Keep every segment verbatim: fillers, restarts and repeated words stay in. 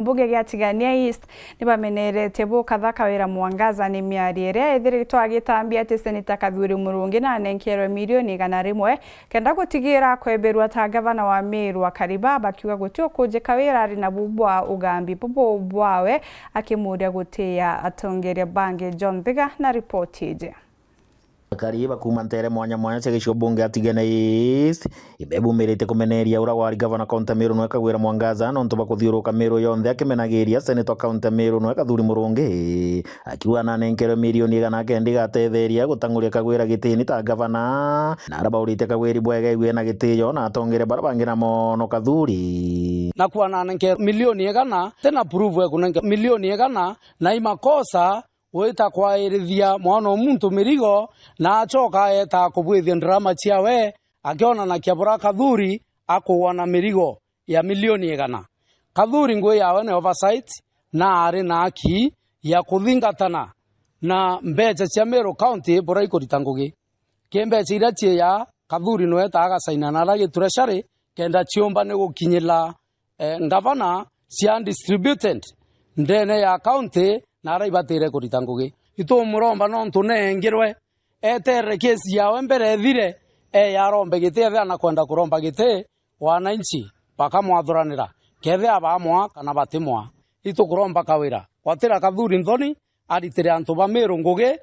Mbunge gia Tigania East nibameneretie bukatha Kawira Mwangaza ni miario iria ethiritwe agitambia ati Seneta Kathuri Murungi na anenkerwe milioni igana rimwe kenda gutigira kweberwa ta gavana wa Meru wa kariba, bakiuga guti ukunji Kawira ari nabu bwa ugambi bubu bwawe, akimuria gutiia atongeria bangi. John Thiga na ripoti iji. Akari ba kuuma nteere mwanya mwanya cia gicigo bunge ya Tigania East ibebumirite kumeneria uria wari gavana kaunti ya Meru nwe Kawira Mwangaza nontu bwa kuthiuruka Meru yonthe akimenagiria seneta wa kaunti ya Meru nwe Kathuri Murungi, akiuga nanenkerwe milioni igana kenda igatetheria gutang'uria Kawira gitini ta gavana, na arabaurite Kawira bwega igue na gitiyo na atongeria baria bangi na mono Kathuri. Nakuwa nanenkerwe milioni igana, tina proof ekunenkerwa milioni igana, na i makosa gwita kwairithia mwana o muntu mirigo, na acoka eeta kubwithia ndrama ciawe, akionanakia bura Kathuri akuwa na mirigo ya milioni igana. Kathuri ngui yawe ni oversight, na ari na haki ya kuthingatana na mbeca cia Meru County bura ikurita ngugi. Ki mbeca iria ciiya, Kathuri nwe eeta agacaina na aria gi treasury, kenda ciumba ni gukinyira eh, ngavana cia distributed ndene ya county na aria ibatire kurita ngugi. Itumuromba nontu neengirwe, eterere kesi yawe mbere ethire, eya arombe giti, ethira na kwenda kuromba giti, wananchi bakamwathuranira, kethira bamwa kana batimwa. Itukuromba Kawira, gwatira Kathuri nthoni, aritire antu ba Meru ngugi,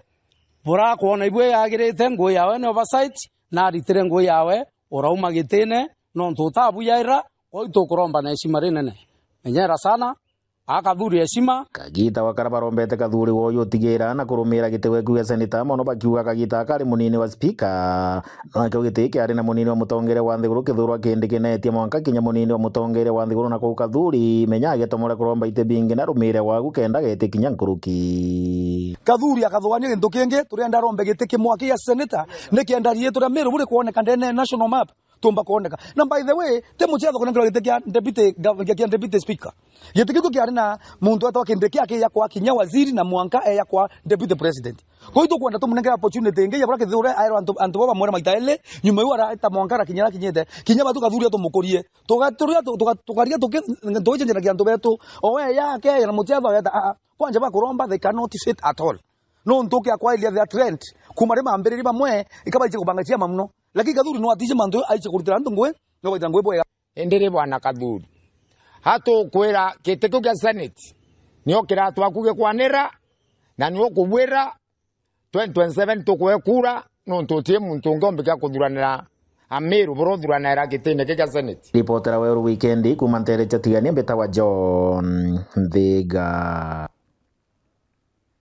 burakwona ibwe yagirite, ngui yawe ni oversight, na aritire ngui yawe, urauma gitine, nontu utabuyaira, kwou tukuromba na heshima rinene. Menyera sana, aa Kathuri heshima. Kagiita gakara barombete Kathuri woyu utigira na kurumira giti gweku gia seneta mono, bakiuga kagiita gaka ari munini wa spika. No akio giti kiari na munini wa mutongeria wa nthiguru kithurwa kindi kinetie mwanka kinya munini wa mutongeria wa nthiguru na kuu Kathuri, menya agetomore kuromba iti bingi na rumire wagu kenda geti kinya nkuruki. Kathuri akathugania gintu kingi, turenda arombe giti kimwe kia seneta, nikenda riitwa ria Meru buri kwoneka ndene ya national map, tumba kwoneka. Na by the way, ti mucetho kunenkerwa giti kia deputy gov-, kia, kia deputy speaker. Giti kiu kiari na muntu etwa Kindiki akiya kwa kinya waziri na mwanka eya kwa deputy president. Kwou tukwenda tumunengere opportunity ingi ya bura kithura aerwa antu, antu baba mwere maita eli, nyuma iu araita mwanka arakinya arakinyite. Kinya batu Kathuri tumukurie. Tugaturia tu-, tuga-, tukaria tuki-, tugicenjanagia antu betu. O we yake, na mucetho ageta, a, a. Kwanja bakuromba, they cannot fit at all. Nontu ukia kwairia the trend. Kuma ri mambiriria bamwe, ikabaiche kubanga ciama muno. Lakini Kathuri no atije mantu aiche kurutira antu ngui, no baita ngui bwega. Indi ri bwana Kathuri, atukwira giti kiu kia senate, nio kiratwa ku gikwanira, na ni ukugwira twenty twenty-seven tukwe kura, nontu uti muntu ungi umbikia kuthuranira Amiru bura uthuranaira gitine ki kia senate. Ripotera weru wikendi kuma ntere cia Tigania mbitagwa John Nthiga.